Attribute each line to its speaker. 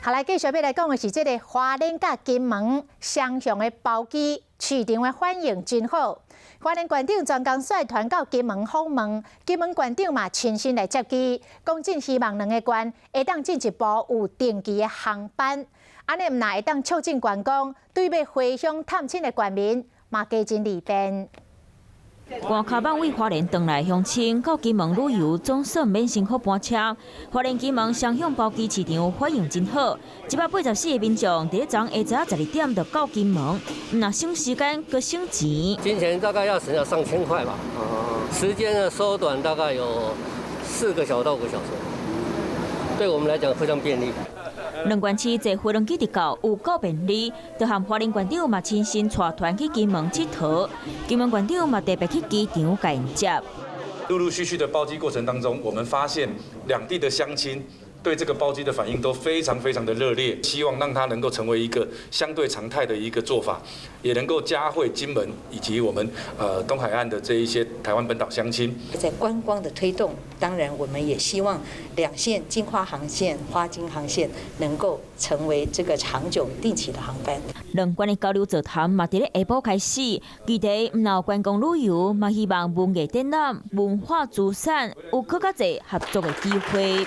Speaker 1: 下來繼續欲來講的是這个花蓮佮金門雙向的包機市場的反應真好。花蓮縣長專工率團到金門訪問，金門縣長嘛親身來接機，講真希望兩个縣會當進一步有定期的航班，按呢毋但會當促進觀光，對欲回鄉探親的縣民嘛加真利便。
Speaker 2: 寒跤蠓對花蓮轉來鄉親到金門旅遊，總算免辛苦搬車。花蓮金門雙向包機市場反應真好，184個民眾佇咧昨下晝12點就到金門，毋但省時間，閣省錢。
Speaker 3: 金錢大概要省了上千塊吧，時間呢縮短大概有4個小時到5個小時，對我們來講非常便利。
Speaker 2: 兩縣市坐飛輪機直到有夠便利，就和花蓮縣長嘛親身帶團去金門𨑨迌，金門縣長嘛特別去機場共𪜶接。
Speaker 4: 陸陸續續的包機過程當中，我們發現兩地的鄉親對這個包機的反應都非常非常的熱烈，希望讓它能夠成為一個相對常態的一個做法，也能夠嘉惠金門以及我們東海岸的這一些台灣本島鄉親。
Speaker 5: 在觀光的推動，當然我們也希望兩線金花航線、花金航線能夠成為這個長久定期的航班。
Speaker 2: 兩縣的交流座談嘛，佇咧下晡開始，期待毋但觀光旅遊，嘛希望文藝展覽、文化資產有閣較濟合作的機會。